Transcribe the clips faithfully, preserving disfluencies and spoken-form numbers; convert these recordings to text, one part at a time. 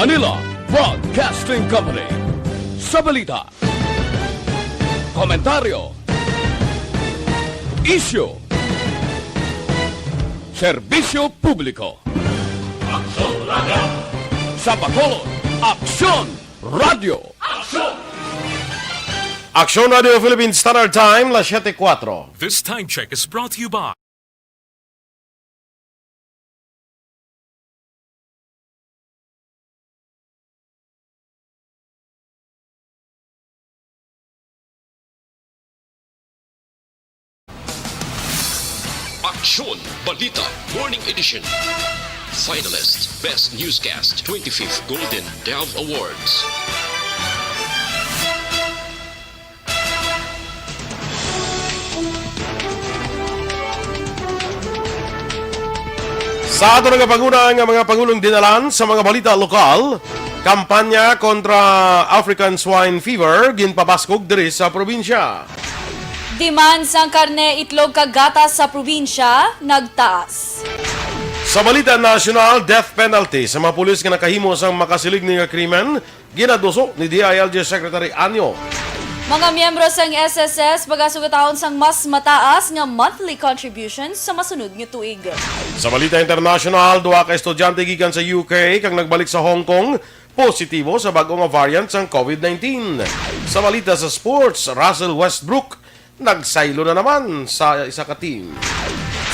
Manila Broadcasting Company. Sa balita, komentaryo, isyu, serbisyo publiko. Aksyon Radio. Sa Bacolod, Aksyon Radio. Aksyon! Aksyon Radio Philippine Standard Time, las siete cuatro. This time check is brought to you by Aksyon Balita Morning Edition. Finalist, Best Newscast, twenty-fifth Golden Dove Awards. Sa ato nga panguna nga mga pangulong dinalan sa mga balita lokal, kampanya kontra African Swine Fever ginpabaskog diri sa probinsya. Demand sang karne, itlog kag gatas sa probinsya nagtaas. Sa balita nasyonal, death penalty sa mga pulis nga nakahimo sang makasiling ni nga krimen, ginaduso ni D I L G Secretary Anyo. Mga miyembro sang S S S pagasugataon sang mas mataas nga monthly contributions sa masunod nga tuig. Sa balita internasyonal, duha ka estudyante gikan sa U K kag nagbalik sa Hong Kong positibo sa bag-o nga variant sang COVID nineteen. Sa balita sa sports, Russell Westbrook nagsaylo na naman sa isa ka team.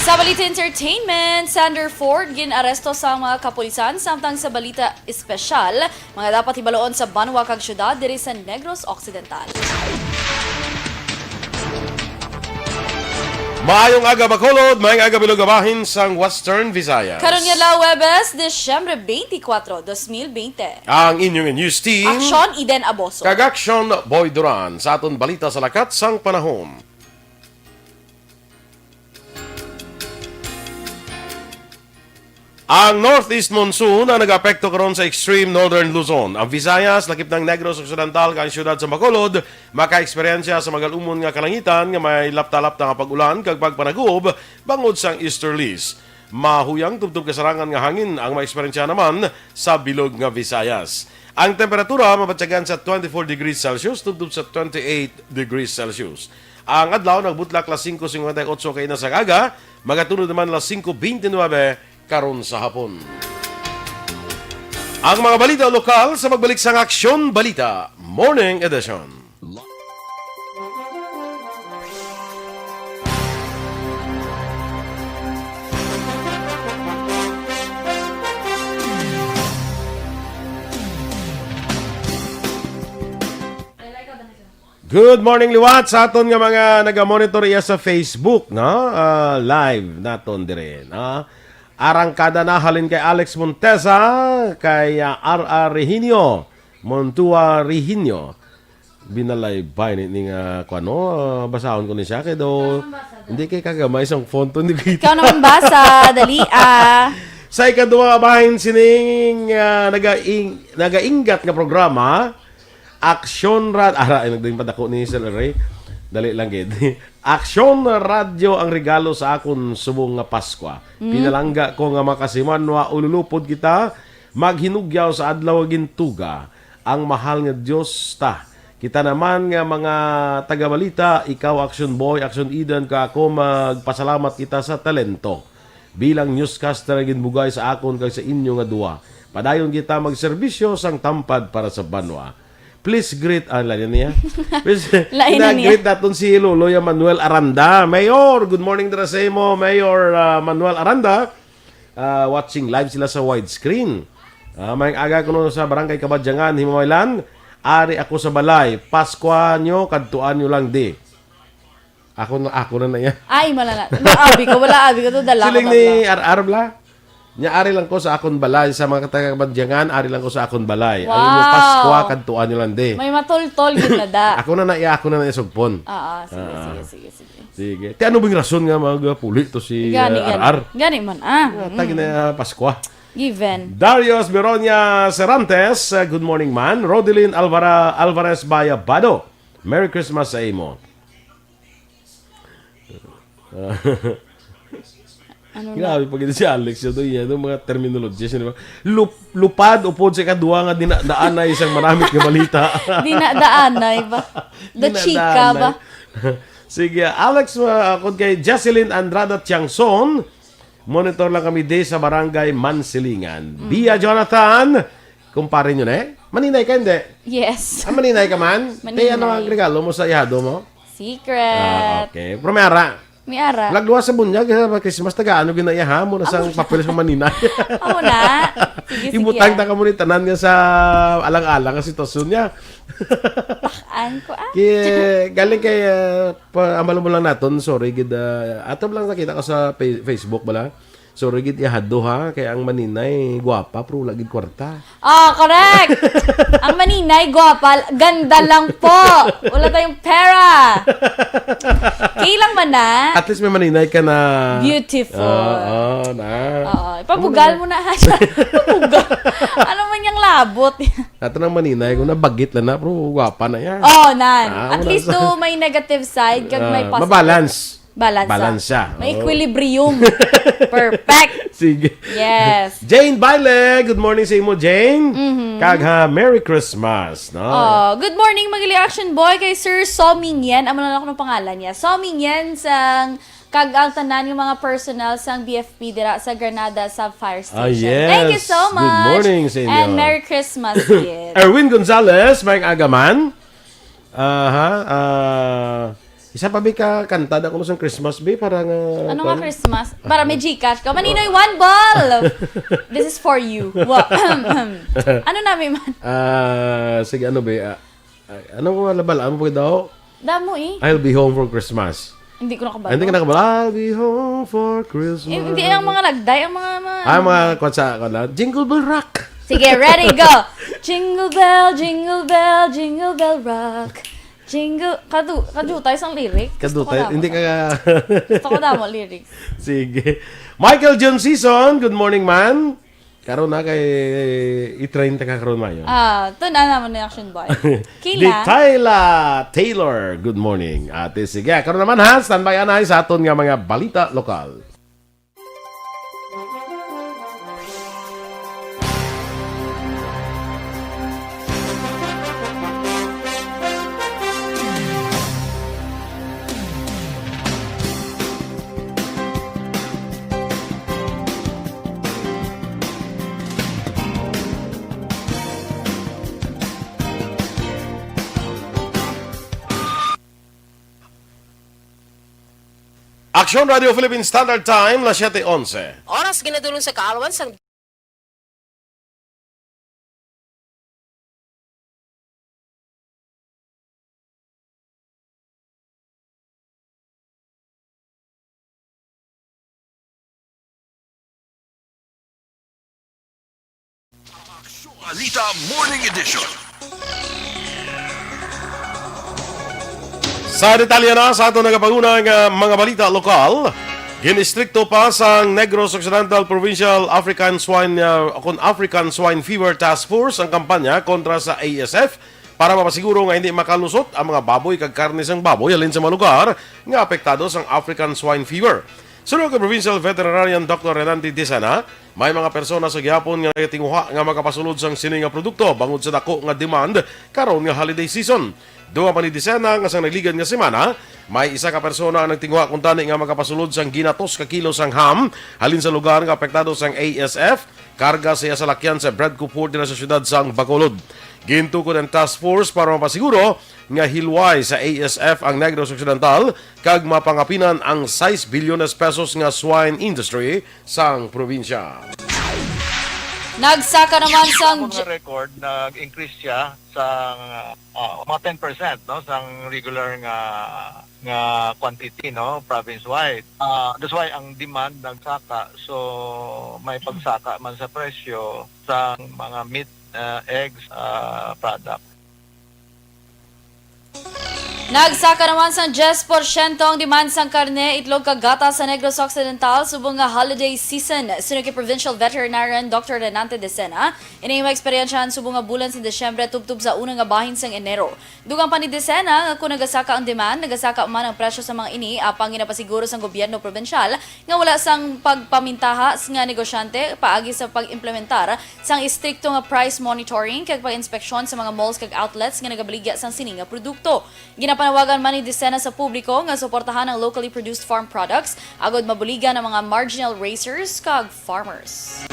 Sa balita entertainment, Sander Ford gin-aresto sa mga kapulisan, samtang sa balita espesyal, mga dapat hibaluon sa banwa kag syudad diri sa Negros Occidental. Maayong aga, Bacolod. Maayong aga, bilog nga bahin sang Western Visayas. Karon nga adlaw, Huwebes, Disyembre twenty-four, dos mil bente. Ang inyong news team, Aksyon, Eden Aboso. Kag Aksyon, Boy Duran. Sa aton balita sa lakat sang panahon. Ang northeast monsoon ang nag-apekto karon sa extreme northern Luzon. Ang Visayas, lakip ng Negros Occidental, kag ang siyudad sa Bacolod, makaeksperyensya sa magalumon nga kalangitan nga may lapta-lapta nga pag-ulan kag pagpanaguob bangod sang easterlies. Mahuyang tubtob kasarangan nga hangin ang maeksperyensya naman sa bilog nga Visayas. Ang temperatura mabatyagan sa twenty-four degrees Celsius tubtob sa twenty-eight degrees Celsius. Ang adlaw nagbutlak las singko singkwenta y otso kaina sang aga, magatunod naman las singko bente nuebe karon sa hapon. Ang mga balita lokal sa pagbalik sang Aksyon Balita Morning Edition. Good morning liwat sa aton nga mga naga-monitor iya sa Facebook, no? Ah, live naton dire, no? Arangkada na halin kay Alex Montesa, kay, ah, R R Rehinio, Montua Rehinio. Binalay ba ini ni nga, kuwan, no? Ah, basahon ko ni siya kay do, hindi kay kagamay sang font, hindi kita. Ikaw naman basa, dali, ah. Sa ikaduha nga bahin sining, ah, nagaing-, nagainggat nga programa, Aksyon Rad-, ara, ay, nagdaing padako ni Sir Ray. Dali lang gid. Aksyon Radyo ang regalo sa akon subong nga Paskwa. Mm. Pinalangga ko nga makasimanwa, ululupod kita, maghinugyaw sa adlaw nga gintuga ang mahal nga Dios ta. Kita naman nga mga tagabalita, ikaw, Aksyon Boy, Aksyon Eden, ka ako, magpasalamat kita sa talento bilang newscaster nga ginbugay sa akon kag sa inyo nga duwa. Padayon kita magserbisyo sang tampad para sa banwa. Please greet, ah, lain niya. Please, lain na niya. Greet naton si Lolo ya Manuel Aranda. Mayor, good morning dira sa imo, Mayor, ah, Manuel Aranda. Ah, watching live sila sa widescreen. Ah, may aga kuno sa Barangay Kabadyangan, Himamaylan. Ari ako sa balay. Paskwa nyo, kadtuan nyo lang di. Ako na, ako na na yan. Ay, malala. Naabi ko, wala abi ko to, dala ko. Siling ni R R bla. Nya, ari lang ko sa akon balay, sa mga taga-Kabadyangan, ari lang ko sa akon balay. Ang inyo Wow. Paskwa, kadtuan nyo lang di. May matultol, yun na da. Ako na na iya, ako na na isugpon. Oo, sige, Ah. sige, sige, sige. Sige. Ti ano bang rason nga magpuli to si, Gani, ah, gani. R R? Gani man, ah. Ah, tagi Mm. na Paskwa. Given. Darius Beronia Serantes, ah, good morning, man. Rodelin Alvara-, Alvarez Bayabado, Merry Christmas sa imo. Ano na? Grabe pa gid si Alex, yun, yun, yung mga terminology, di ba? Lup-, lupad, upod sa ikadwa nga dinadaanay isang maramit nga balita. Dinadaanay ba? The chika ba? Dinadaanay. Sige, Alex, uh, kung kay Jocelyn Andrada Tiangson, monitor lang kami di sa Barangay Mansilingan. Mm. Bia Jonathan, kumpare nyo na eh? Maninay ka, hindi? Yes. Ah, maninay ka man? Maninay. Kaya ano ang regalo mo sa ihado mo? Secret. Ah, okay. Primera. May ara. Lagluwas sa bunyag, sa Christmas, taga ano ginaiyahan mo na sang papel sa maninay. Amo na. Sige, sige, Ibutang ah. Ta ka mo ni tanan nga sa alang-alang nga sitwasyon niya. Takan ko, ah. Kaya, galing kay, ah, pa, ambalo mo lang naton, sorry, gid, ah, ato lang nakita ko sa Fa-, Facebook bala. Sorry, gid, ihado, ha, kay ang maninay, gwapa, pero wala gid kwarta. Ah, correct! Ang maninay, gwapa, ganda lang po. Wala tayong pera. Kailang man na. At least may maninay ka na. Beautiful. Oo, na. Oo, ipabugal mo na, ha, siya. Pabugal. Ano man yung labot? Ato nang maninay, kung nabagit lang na, pero gwapa na yan. Oh, nan. Ah, At wala least sa do may negative side, kag may Ah, positive. Mabalance. Balance, Balance ah. Siya. May Oo. Equilibrium. Perfect. Sige. Yes. Jane Baile, good morning sa imo, Jane. Mhm. Kag ha, Merry Christmas, no? Oh, good morning, Magili Action Boy, kay Sir Soming Yen. Amo na lang ako ng pangalan niya. Soming Yen sang kag ang tanan ng mga personnel sang B F P dira sa Granada Sub Fire Ah, Station. Thank you yes. So Good much. Morning sa inyo. And Merry Christmas, kid. Erwin Gonzalez, may agaman. Aha, ah, isa pa, bi, ka kanta na kuno sang Christmas, bi, para nga, Ano nga kuwan? Christmas? Para may Gcash ka. Maninoy, one ball! This is for you. Wa-, ano na, may man? Ah, sige, ano, bi? Ah, ah, ano ko, labal? Ano po daw? Damo eh. I'll be home for Christmas. Hindi ko nakabalo. Hindi ka nakabalo? I'll be home for Christmas. Eh, hindi, ang mga lagday, ang mga, mga Ah, mga kwan sa, kwan lang. Jingle Bell Rock. Sige, ready, go! Jingle bell, jingle bell, jingle bell rock. Jingle, kadu-, kadutay sang lyric. Gusto ko Kadutay, damo hindi na. Ka Gusto ko damo lyrics. Sige. Michael John Season, good morning, man. Karon na kay i-train ta ka karon, mayo. Ah, tun-an naman ni Action Boy. Kila. Di Tayla Taylor, good morning. Ate, sige. Karon naman, ha, standby anay sa aton nga mga balita lokal. Aksyon Radio Philippine Standard Time, las siete onse. Oras ginadulong sa kaalwan sang Balita Morning Edition. Sa detalye na sa aton nagapanguna nga mga balita lokal, ginistrikto pa sang Negros Occidental Provincial African Swine, uh, kun African Swine Fever Task Force ang kampanya kontra sa A S F para mapasiguro nga hindi makalusot ang mga baboy kag karne sang baboy halin sa mga lugar nga apektado sang African Swine Fever. Suno kay Provincial Veterinarian Doctor Renante Dicena, may mga persona sa gihapon nga nagatinguha nga makapasulod sang sini nga produkto bangod sa dako nga demand karon nga holiday season. Dugang pa ni Dicena nga sang nagligad nga semana, may isa ka persona ang nagtinguha kuntani nga makapasulod sang ginatos ka kilo sang ham halin sa lugar nga apektado sang A S F, karga sa iya salakyan sa Bradco Port dira sa siyudad sang Bacolod. Gintukod ang task force para mapasiguro nga hilway sa A S F ang Negros Occidental kag mapangapinan ang sais bilyones pesos nga swine industry sang probinsya. Nagsaka naman sang Ang mga j- record, nag-increase siya sa, ah, mga ten percent, no, sang regular nga, nga quantity, no, province-wide. Ah, that's why ang demand nagsaka. So, may pagsaka man sa presyo sa mga meat, ah, eggs, ah, product. Nagsaka naman sang diyes porsyento ang demand sang karne, itlog kag gatas sa Negros Occidental subong nga holiday season. Suno kay Provincial Veterinarian Doctor Renante Decena, ini maeksperyensyahan subong nga bulan sa Disyembre tubtob sa una nga bahin sang Enero. Dugang pa ni Decena nga kon nagasaka ang demand, nagasaka man ang presyo sa mga ini, apang ginapasiguro sang gobyerno probinsyal nga wala sang pagpamintaha nga negosyante paagi sa pag-implementar sang estrikto nga price monitoring kag pag-inspeksyon sa mga malls kag outlets nga nagabaligya sang sini nga produkto. Ginapanawagan man ni Decena sa publiko nga suportahan ang locally produced farm products agod mabuligan ang mga marginal raisers kag farmers.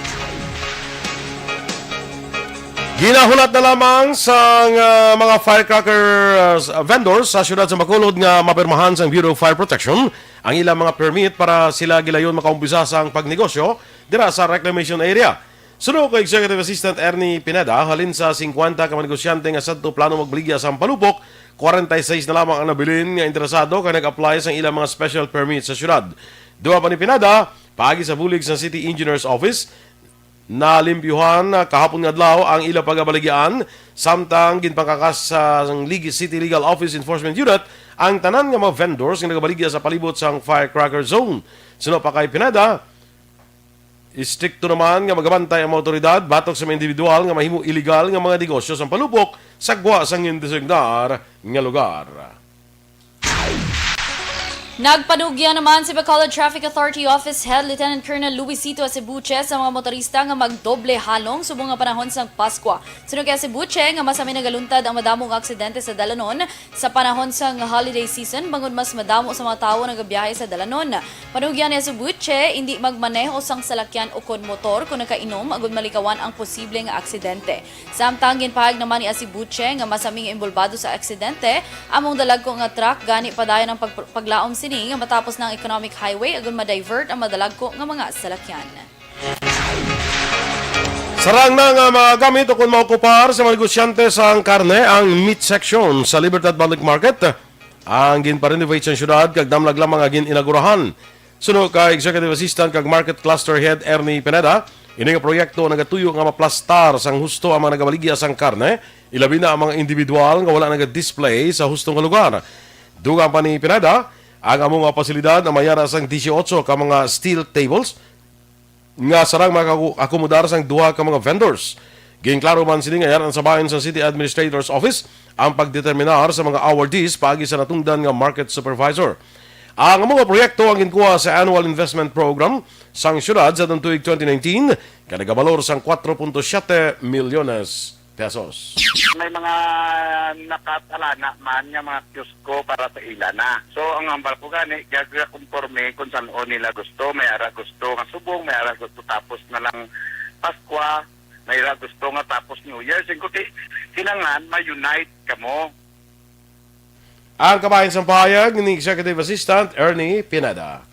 Ginahulat na lamang sang, ah, mga firecracker, ah, s-, vendors sa siyudad sa Bacolod nga mapirmahan sang Bureau of Fire Protection ang ilang mga permit para sila gilayon makaumpisa sang pagnegosyo dira sa reclamation area. Suno kay Executive Assistant Ernie Pineda, halin sa singkwenta ka mga negosyante nga sadto plano magbaligya sang palupok, kwarenta y seis na lamang ang nabilin nga interesado kag nag-apply sang ilang mga special permit sa siyudad. Dugang pa ni Pineda, paagi sa bulig sa City Engineer's Office, nalimpyuhan, ah, kahapon nga adlaw ang ila pagabaligyaan, samtang ginpangkakas sang Lig-, City Legal Office Enforcement Unit ang tanan nga mga vendors nga nagabaligya sa palibot sang firecracker zone. Suno pa kay Pineda, istrikto naman nga magabantay ang mga awtoridad batok sa mga individual nga mahimo iligal nga mga negosyo sang palupok sa gwa sang gindesignar nga lugar. Nagpanugyan naman si Bacolod Traffic Authority Office Head Lieutenant Colonel Luisito Acebuche sa mga motorista nga magdoble halong subong nga panahon sang Paskwa. Suno kay Acebuche nga mas amin nagaluntad ang madamo nga aksidente sa dalanon sa panahon sang holiday season bangod mas madamo sa mga tawo nagabiyahe sa dalanon. Panugyan ni Acebuche, indi magmaneho sang salakyan ukon motor kon nakainom agud malikawan ang posible nga aksidente. Samtang ginpahayag naman ni Acebuche nga mas amin nga inbolbado sa aksidente among dalagko nga truck, gani padayon ang pag-, paglaom sini nga matapos na ang economic highway agud ma-divert ang madalagko nga mga salakyan. Sarang na nga magamit o kon maokupar sa mga negosyante sang karne ang meat section sa Libertad Public Market. Ang ginpa-renovate sang syudad kag damlag lamang nga gin-inagurahan. Suno kay Executive Assistant kag Market Cluster Head Ernie Pineda, ini nga proyekto nagatuyo nga maplastar sang husto ang mga nagabaligya sang karne, ilabi na ang mga individual nga wala naga-display sa husto nga lugar. Dugang pa ni Pineda, ang amo nga pasilidad ang mayara sang dieciocho ka mga steel tables nga sarang makaku-, akomodar sang duha ka mga vendors. Ginklaro man sini nga yara sa bahin sa City Administrator's Office ang pagdeterminar sa mga awardees paagi sa natungdan nga market supervisor. Ang amo nga proyekto ang ginkuha sa Annual Investment Program sang siyudad sa tuig twenty nineteen nga nagabalor sang kuwatro punto siyete milyones pesos. May mga nakatalana man nga mga kiosko para sa ila na. So, ang hambal ko gani, gaga konforme kung san-o nila gusto. May ara gusto nga subong, may ara gusto tapos na lang Paskwa, may ara gusto nga tapos New Year. Sing kuti, kinanglan ma-unite kamo. Ang kabahin sang pahayag ni Executive Assistant Ernie Pineda.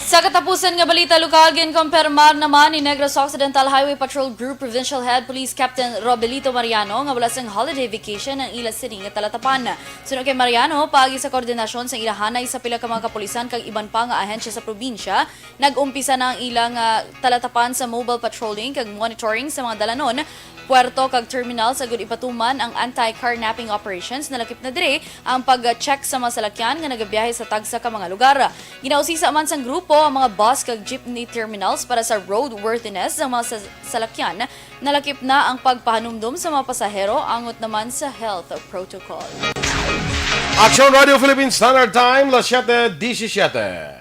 Sa katapusan nga balita lokal, ginkumpirmar naman ni Negros Occidental Highway Patrol Group Provincial Head Police Captain Robelito Mariano nga wala sang holiday vacation ang ila sini nga talatapan. Suno kay Mariano, paagi sa koordinasyon sang ila hanay sa pila ka mga kapulisan kag iban pa nga ahensya sa probinsya, nag-umpisa na ang ila nga talatapan sa mobile patrolling kag monitoring sa mga dalanon, puerto kag terminals agud ipatuman ang anti-carnapping operations. Nalakip na diri ang pag-check sa mga salakyan nga nagabiyahe sa tagsa ka mga lugar. Ginausisa man sang grupo ang mga bus kag jeepney terminals para sa roadworthiness sang mga sa-, salakyan. Nalakip na ang pagpahanumdom sa mga pasahero angot naman sa health protocol. Action Radio Philippines Standard Time, las siete diecisiete.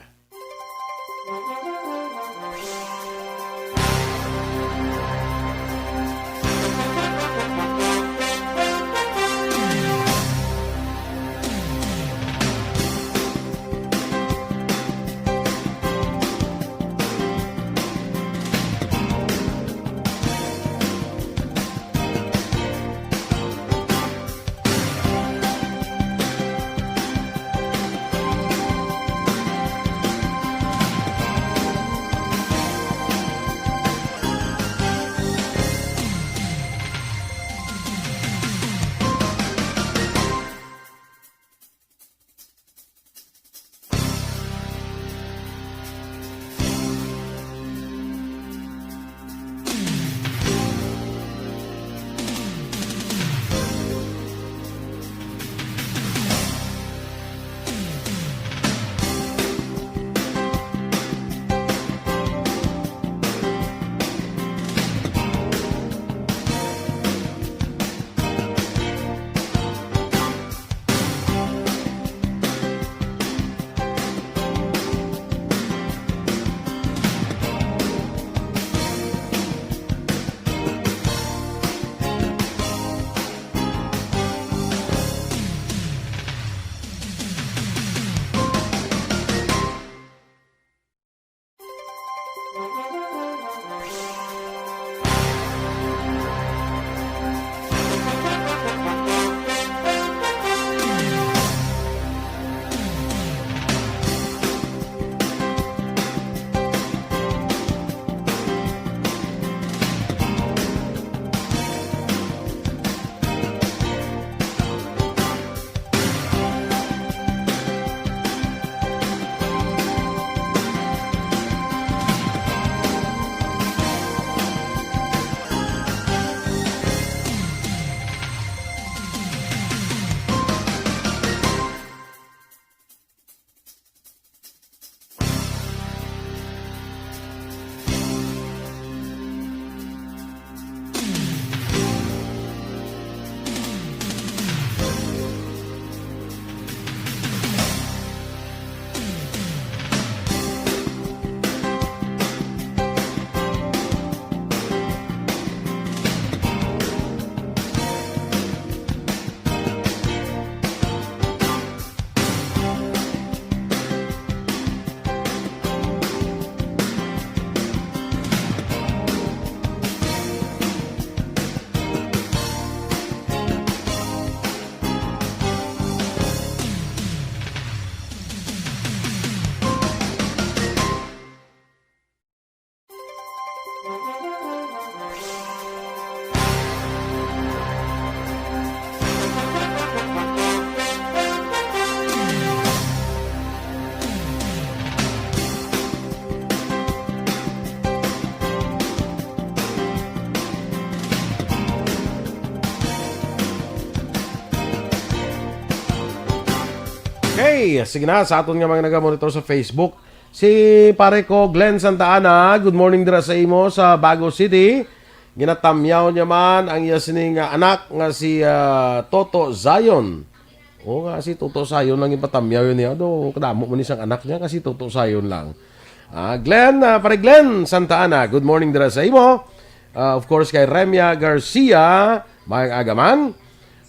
Okay, sige na, sa aton nga mga nagamonitor sa Facebook, si pare ko Glenn Santa Ana, good morning dira sa imo sa Bago City. Ginatamyaw niya man ang iya sini nga anak nga si, ah, Toto Zion. O nga, si Toto Zion lang ipatamyaw yun niya. Do, kadamo man isang anak niya, nga si Toto Zion lang. Ah, Glenn, ah, pare Glenn Santa Ana, good morning dira sa imo. Ah, of course, kay Remia Garcia, maayong aga man.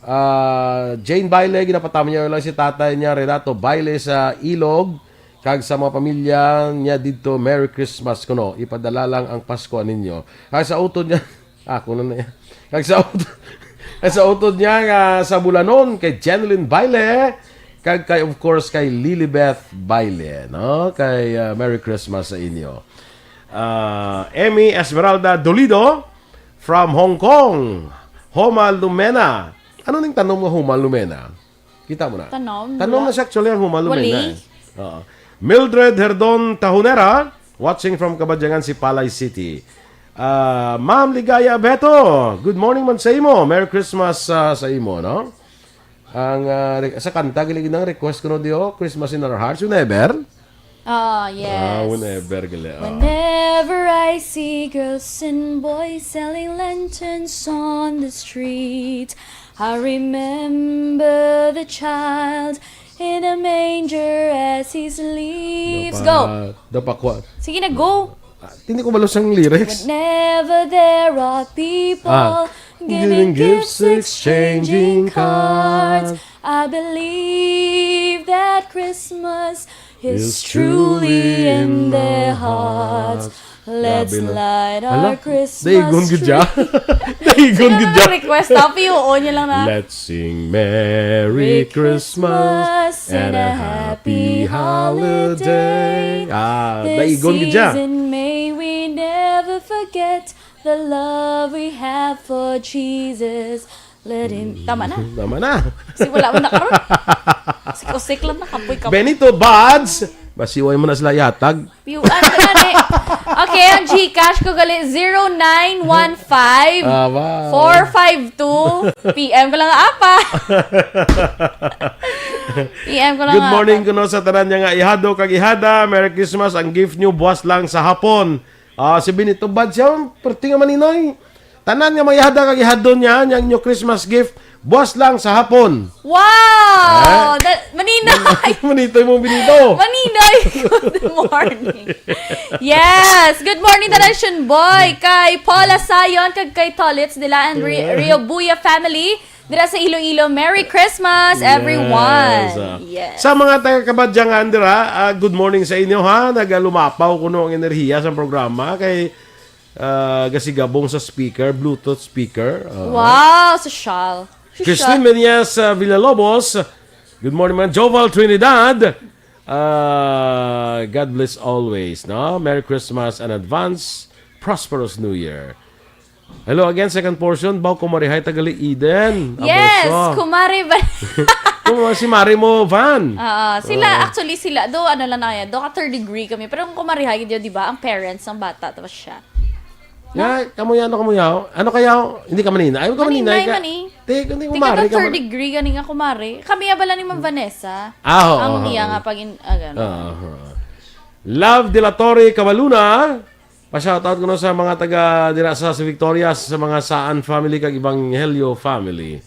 Ah, Jane Baile, ginapatamyaw lang si tatay niya, Renato Baile, sa Ilog, kag sa mga pamilya niya didto, Merry Christmas kuno. Ipadala lang ang Pasko ninyo. Kag sa utod niya, ako na na yan. Kag sa utod, kag sa utod niya nga sa Bulanon, kay Jeneline Baile, kag kay, of course, kay Lilibeth Baile, no? Kay, ah, Merry Christmas sa inyo. Ah, Emmy Esmeralda Dolido, from Hong Kong, Homa Lumena. Ano ning tanom nga Homa Lumena? Kita mo na. Tanom, Tanom wala. Na siya actually ang Homa Lumena, Wali. Eh. Oo. Mildred Herdon Tahunera, watching from Kabadyangan, Sipalay City. Ah, Ma'am Ligaya Abeto, good morning man sa imo. Merry Christmas, ah, sa imo, no? Ang, ah, re-, sa kanta, gali nang request ko no diyo, Christmas in Our Hearts, whenever. Ah, yes. Ah, whenever, gali, ah. Whenever I see girls and boys selling lanterns on the street, I remember the child in a manger as he sleeps. Dapat, Go! Dapat kwa-, Sige na, go! Ah, hindi ko malusang lyrics. Whenever there are people Ah. Giving giving gifts, gifts, exchanging exchanging cards, cards. I believe that Christmas is Is truly truly in in their their hearts. Hearts. Let's Grabe na. Light Hala, our Christmas daigon gid siya. Tree. Daigon Sino gid na siya. Request? Tapi, oo niya lang na. Let's sing Merry Merry Christmas Christmas and and a a happy happy holiday. Holiday. Ah, This daigon gid siya. Season, may we never forget the love we have for Jesus. Let him, tama na. Tama na. Kasi wala man na karon. Sik-usik lang na, kapoy-kapoy. Benito Buds, masiway mo na sila yatag. Piuan ka na, eh. Okay, ang GCash ko gali, zero nine one five, Ah, wow. four five two. P M ko lang, apa? P M ko lang, Good morning apa? Kuno sa tanan niya nga ihado kag ihada. Merry Christmas. Ang gift niyo buwas lang sa hapon. Ah, si Benito Bad siya, perti nga maninoy. Tanan nga mga ihada kag ihadon niya, niyang inyo Christmas gift, buwas lang sa hapon. Wow! Eh? Da-, maninoy! Manitoy mo, Benito. Maninoy, good morning. Yes! Good morning, Taration Boy, kay Paula Sayon, kag kay Tolits Dila and Re-, Yeah. Rio Buya family. Dira sa Iloilo, Merry Christmas, Yes, everyone. Ah. Yes. Sa mga taga Kabadyangan dira, ah, good morning sa inyo, ha. Nagalumapaw kuno ang enerhiya sa programa kay, ah, gasigabong sa speaker, Bluetooth speaker. Ah. Wow, sosyal. Sosyal. Christine Meneses, ah, Villalobos. Good morning, man. Joval Trinidad. Ah, God bless always, no? Merry Christmas and advance prosperous New Year. Hello again, second portion. Baw, kumarihay, tagali Eden. Yes, Abuso. Kumare Van. Kung si Mare mo, Van. Oo, sila, Oo. Actually, sila, do, ano lang na yan, do ka third degree kami. Pero kung kumarihay, di, di ba, ang parents ng bata, tapos siya. Nga, kamuya, ano kamuya? Ano kaya? Hindi ka manina? Ay, ka manina, Maninay ka. Man, eh. Te, hindi Tika kumare to ka third man. Degree, gani nga kumare. Kami, abala ni Ma'am Vanessa. Ah, oo, Ang oo. Iya nga pag-in-, ah, gano. Oo, oo. Love de la Torre Cabaluna. Pa-shoutout ko na sa mga taga dira sa, sa Victoria, sa mga Saan family kag Evangelio family.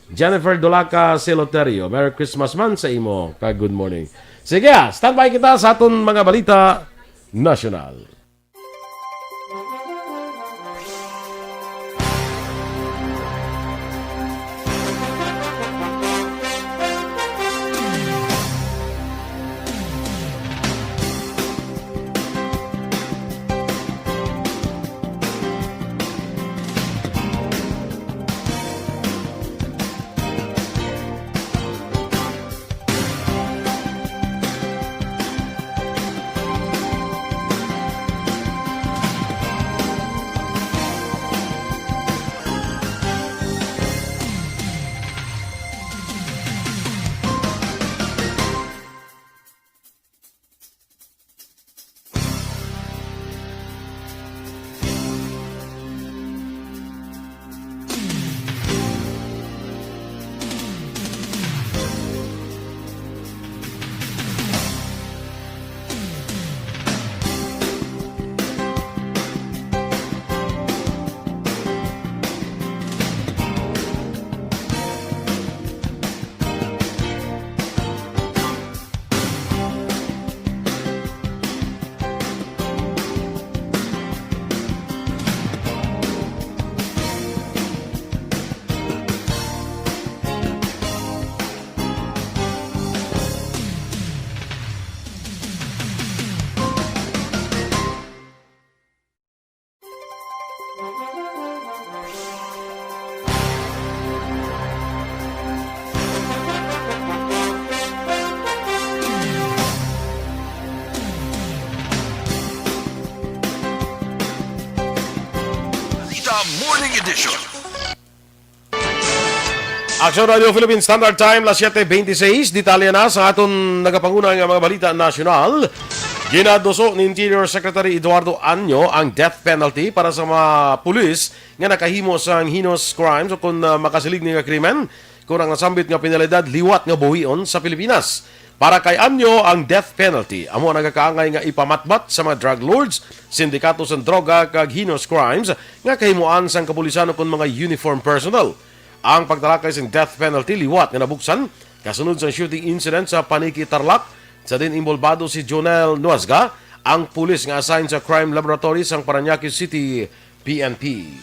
Jennifer Dolaca Celoterio, Merry Christmas man sa imo, kag good morning. Sige, ah, standby kita sa aton mga balita nasyonal. Edition. Action Radio Philippine Standard Time, las siete veintiséis. Detalye na sa aton nagapanguna nga mga balita nasyonal. Ginaduso ni Interior Secretary Eduardo Anyo ang death penalty para sa mga pulis nga nakahimo sang heinous crimes o kon, ah, makasilig ni nga krimen, kon ang nasambit nga penalidad liwat nga buhion sa Pilipinas. Para kay Anyo, ang death penalty amo ang nagakaangay nga ipamatbat sa mga drug lords, sindikato sang droga kag heinous crimes nga kahimuan sang kapulisan ukon mga uniform personnel. Ang pagtalakay sing death penalty liwat nga nabuksan kasunod sang shooting incident sa Paniqui, Tarlac, sa diin inbolbado si Jonel Nuesga, ang pulis nga assigned sa Crime Laboratory sang Parañaque City P N P.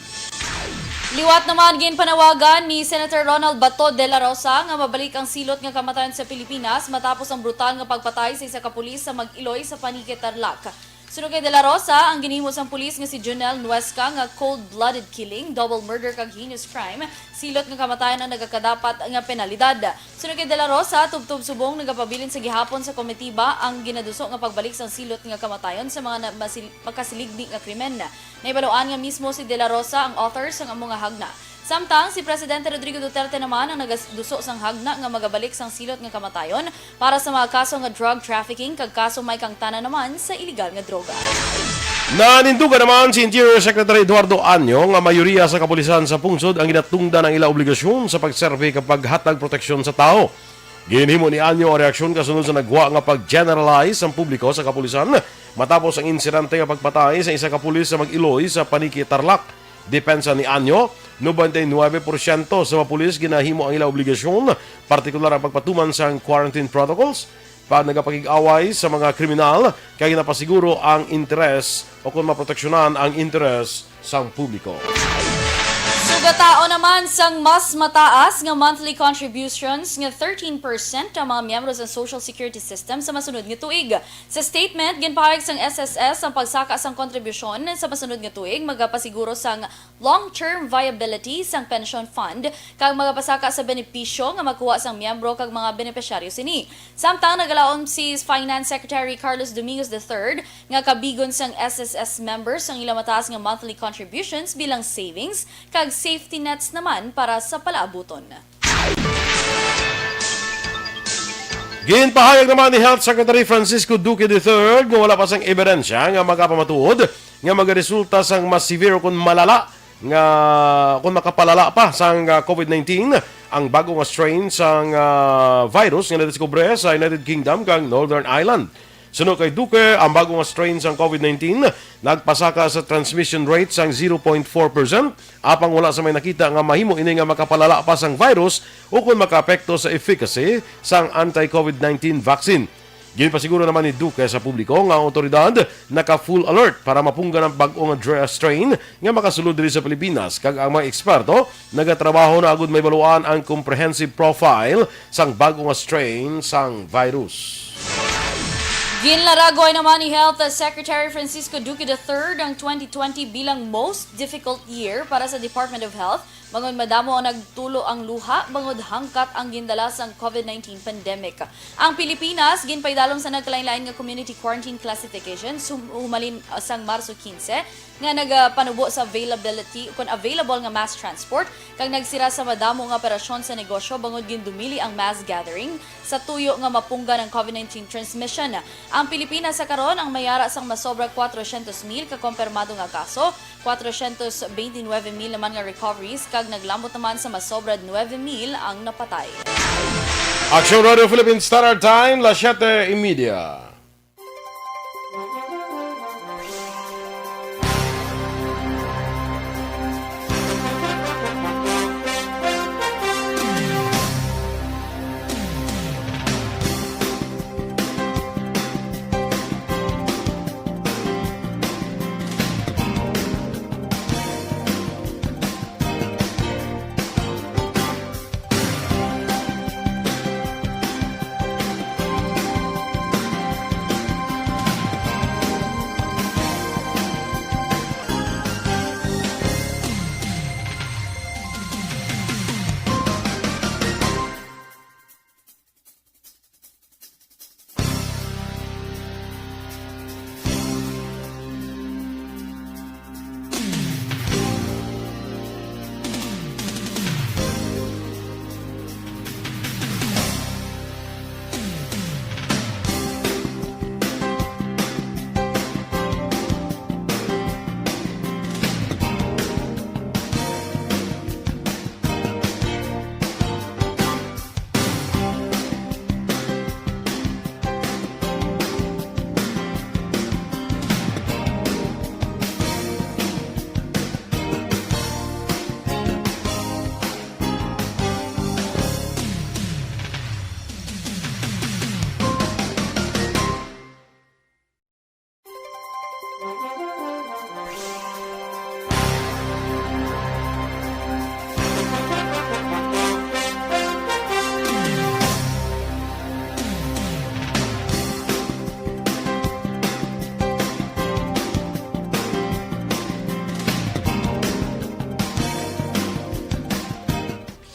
Liwat naman, ginpanawagan ni Senator Ronald Bato de la Rosa nga mabalik ang silot nga kamatayon sa Pilipinas matapos ang brutal nga pagpatay sa isa ka pulis sa Mag-Iloy sa Paniqui, Tarlac. Suno kay de la Rosa, ang ginhimo sang pulis nga si Jonel Nuesga nga cold-blooded killing, double murder kag heinous crime, silot nga kamatayon ang nagakadapat nga penalidad. Suno kay de la Rosa, tubtob subong nagapabilin sa gihapon sa komitiba ang ginaduso nga pagbalik sang silot nga kamatayon sa mga na-, masil-, makasiligdi nga krimen. Nahibaluan nga mismo si de la Rosa ang author sang amo nga hagna. Samtang si Presidente Rodrigo Duterte naman ang nagaduso sang hagna nga magabalik sang silot nga kamatayon para sa mga kaso nga drug trafficking kag kaso may kangtanan naman sa iligal nga droga. Nanindugan naman si Interior Secretary Eduardo Anyo nga mayoriya sa kapulisan sa pungsod ang ginatungdan ang ila obligasyon sa pagserbi kag paghatag proteksyon sa tawo. Ginhimo ni Anyo ang reaksyon kasunod sa nagwa nga pag-generalize sang publiko sa kapulisan matapos ang insidente nga pagpatay sa isa ka pulis sa Mag-Iloy sa Paniqui, Tarlac. Depensa ni Anyo, nobenta y nuebe porsyento sa mga pulis ginahimo ang ila obligasyon, partikular ang pagpatuman sang quarantine protocols, pag nagapakig-away sa mga kriminal, kag ginapasiguro ang interes o kon maproteksyonan ang interes sang publiko. Sugataon naman sang mas mataas nga monthly contributions nga thirteen percent ang mga miyembro sa Social Security System sa masunod nga tuig. Sa statement, ginpahayag sang S S S ang pagsaka sang kontribusyon sa masunod nga tuig magapasiguro sang long-term viability sang pension fund kag magapasaka sa benepisyo nga makuha sang miyembro kag mga benepisyaryo sini. Samtang nagalaom si Finance Secretary Carlos Domingos the third nga kabigon sang S S S members ang ila mataas nga monthly contributions bilang savings kag safety nets naman para sa palaabuton. Ginpahayag naman ni Health Secretary Francisco Duque the third nga wala pa sang ebidensya nga makapamatuod nga magaresulta sang mas severe kon malala nga kon makapalala pa sang, ah, covid nineteen ang bago nga strain sang, ah, virus nga nadiskubre sa United Kingdom kag Northern Ireland. Suno kay Duque, ang bago nga strain sang covid nineteen nagpasaka sa transmission rate sang zero point four percent, apang wala sa may nakita nga mahimo ini nga makapalala pa sang virus ukon makaapekto sa efficacy sang anti-covid nineteen vaccine. Ginpasiguro naman ni Duque sa publiko nga ang awtoridad naka-full alert para mapunggan ang bag-o nga dra-, strain nga makasulod diri sa Pilipinas, kag ang mga eksperto nagatrabaho na agud mahibaluan ang comprehensive profile sang bag-o nga strain sang virus. Ginlaragway naman ni Health Secretary Francisco Duque the third ang twenty twenty bilang most difficult year para sa Department of Health, bangod madamo ang nagtulo ang luha bangod hangkat ang gindala sang covid nineteen pandemic. Ang Pilipinas ginpaidalom sa nagkalainlain nga community quarantine classification sum-, humalin, uh, sang Marso quince, nga nagapanubo sa availability, kon available nga mass transport, kag nagsira sa madamo nga operasyon sa negosyo bangod gindumili ang mass gathering sa tuyo nga mapunggan ang covid nineteen transmission. Ang Pilipinas sa karon ang may ara sang masobra cuatrocientos mil ka kompirmado nga kaso, cuatrocientos veintinueve mil naman nga recoveries, kag naglambot naman sa masobra nueve mil ang napatay. Action Radio Philippine Standard Time, las siete y media.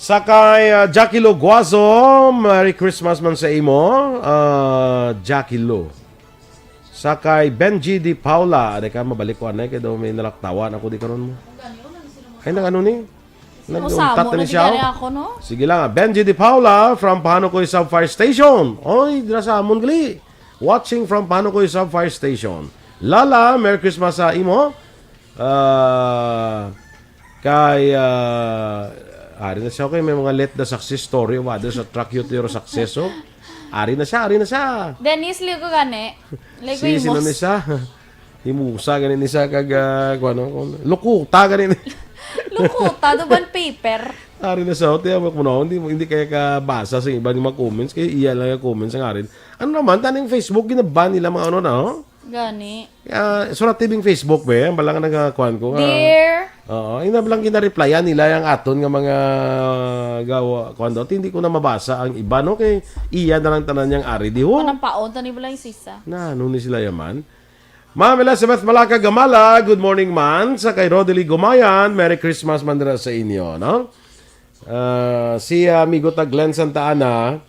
Sa kay, ah, Jackie Lo Guazo, Merry Christmas man sa imo, ah, Jackie Lo. Sa kay Benji Di Paula, di ka mabalik ko, anay, kay daw may nalaktawan ako di karon mo. Ay, nag-ano ni? Nag-untat na ni siya, oh. Ako, no? Sige lang, ah. Benji Di Paula from Pahanukoy Sub Fire Station. Oy, dira sa amon gali. Watching from Pahanukoy Sub Fire Station. Lala, Merry Christmas sa imo. Ah, kay, ah, ari na siya, okay, may mga let the success story of others attract you to your success, oh. Ari na siya, ari na siya. Dennis, ligo gani. Ligo. Si, sino imos ni siya? Himusa gani ni siya kag, ah, kuwan, no? Lukuta gani ni. Lukuta, duban paper. Ari na siya, oh, tiyan mo, kuno, hindi, hindi kaya kabasa sa iba ni mga comments, kaya iya lang yung comments ang arin. Ano naman, taning Facebook, ginaban nila mga ano na, oh? Gani. Ah, surat T V Facebook, be. Ang balang nagakuan ko nga. Dear. Oo, ina lang gina-replyan nila yung aton nga mga gawa. Kuan daw, hindi ko na mabasa ang iba, no? Kay iya na lang tanan yang ari, di ho? Panang paon, tani ba lang yung sisa? Na, ano ni sila yaman? Ma'am Elizabeth Malaka Gamala, good morning, man. Sa kay Rodely Gumayan, Merry Christmas man dira sa inyo, no? Ah, si amigo ta Glenn Santa Ana,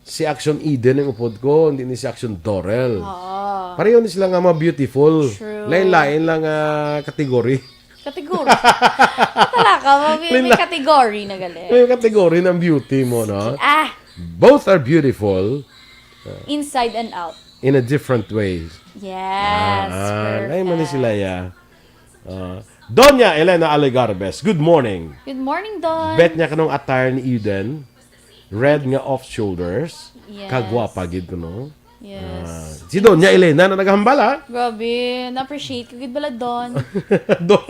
si Action Eden ang upod ko, hindi ni si Action Dorel. Oo. Pareho ni sila nga mga beautiful. True. Lain-lain lang nga category. Category. Matala ka, may, may Lain-la-, category na gali. May category ng beauty mo, no? Ah. Both are beautiful. Inside and out. In a different way. Yes, ah, perfect. Lain man ni sila, ya. Ah, Doña Elena Alegarbes, good morning. Good morning, Don. Bet niya kanong attire ni Eden. Red nga off shoulders. Yes. Kagwapa gid ko, no? Yes. Ah, si Doña Elena na naghambal, ha? Grabe, na-appreciate ko gid bala, Don. Do-